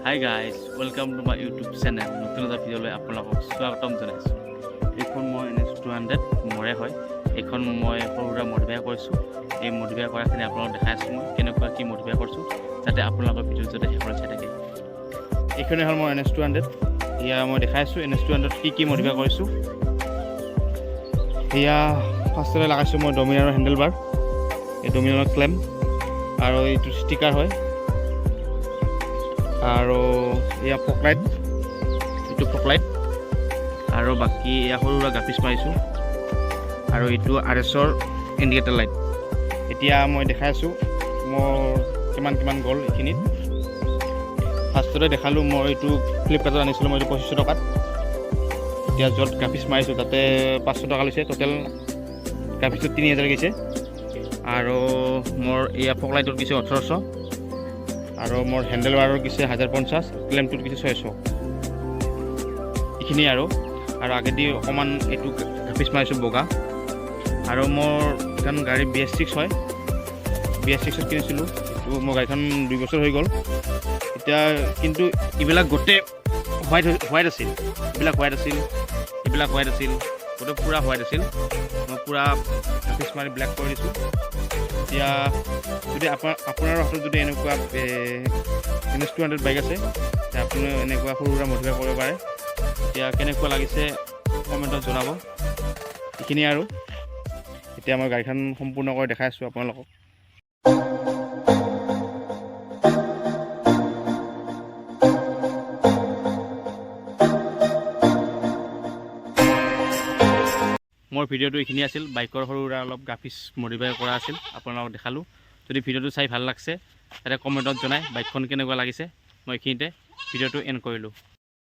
Hi guys, welcome to my YouTube channel. নতুন এটা ভিডিঅ'লৈ আপোনালোকক স্বাগতম জনাইছোঁ। এইখন মই এনএছ 200 মোৰে হয়। এইখন মই সৰু সুৰা মডিফাই কৰিছোঁ। এই মডিফাই কৰাখিনি আপোনালোকক দেখাই আছোঁ, মই কেনেকুৱা কি মডিফাই কৰিছোঁ, যাতে আপোনালোকৰ ভিডিঅ'টো যাতে শেষলৈ চাই থাকে। এইখনেই হ'ল মোৰ এনএছ 200। এয়া মই দেখাই আছোঁ এনএছ 200 কি কি মডিফাই কৰিছোঁ। এয়া ফাৰ্ষ্টতে লগাইছোঁ মই ডমিনাৰৰ হেণ্ডেল বাৰ, এই ডমিনাৰৰ ক্লেম্প আৰু এইটো ষ্টিকাৰ হয়। আৰু এয়া ফকলাইট, এইটো ফকলাইট। আৰু বাকী এয়া সৰু সুৰা গ্ৰাফিক্স মাৰিছোঁ আৰু এইটো আৰএছৰ ইণ্ডিকেটৰ লাইট। এতিয়া মই দেখাই আছোঁ মোৰ কিমান কিমান গ'ল এইখিনিত। ফাৰ্ষ্টতে দেখালোঁ মই, এইটো ফ্লিপকাৰ্টত আনিছিলোঁ মই এইটো 2500 টকাত। এতিয়া য'ত গ্ৰাফিক্স মাৰিছোঁ তাতে 500 টকা লৈছে। টোটেল গ্ৰাফিক্সত 3000 গৈছে। আৰু মোৰ এয়া ফকলাইটত গৈছে 1800 আৰু মোৰ হেণ্ডেল বাৰৰ গৈছে 1050, ক্লেম্পটোত গৈছে 600। এইখিনি আৰু আৰু আগেদি অকণমান এইটো গ্ৰাফিক্স মাৰিছোঁ বগা। আৰু মোৰ এখন গাড়ী বিএছ 6 হয়, বিএছ 6ত কিনিছিলোঁ এইটো। মোৰ গাড়ীখন 2 বছৰ হৈ গ'ল এতিয়া। কিন্তু এইবিলাক গোটেই হোৱাইট হোৱাইট আছিল, এইবিলাক হোৱাইট আছিল, এইবিলাক হোৱাইট আছিল, গোটেই পূৰা হোৱাইট আছিল। মই পূৰা গ্ৰাফিক্স মাৰি ব্লেক কৰি দিছোঁ। এতিয়া যদি আপোনাৰ হাতত যদি এনেকুৱা এনএছ 200 বাইক আছে, আপুনি এনেকুৱা সৰু সুৰা মডিফাই কৰিব পাৰে। এতিয়া কেনেকুৱা লাগিছে কমেণ্টত জনাব। এইখিনিয়ে আৰু এতিয়া মই গাড়ীখন সম্পূৰ্ণকৈ দেখাই আছোঁ আপোনালোকক। মোৰ ভিডিঅ'টো এইখিনি আছিল। বাইকৰ সৰু সুৰা অলপ গ্ৰাফিক্স মডিফাই কৰা আছিল, আপোনালোকক দেখালোঁ। যদি ভিডিঅ'টো চাই ভাল লাগছে, তাতে কমেণ্টত জনাই বাইকখন কেনেকুৱা লাগিছে। মই এইখিনিতে ভিডিঅ'টো এণ্ড কৰিলোঁ।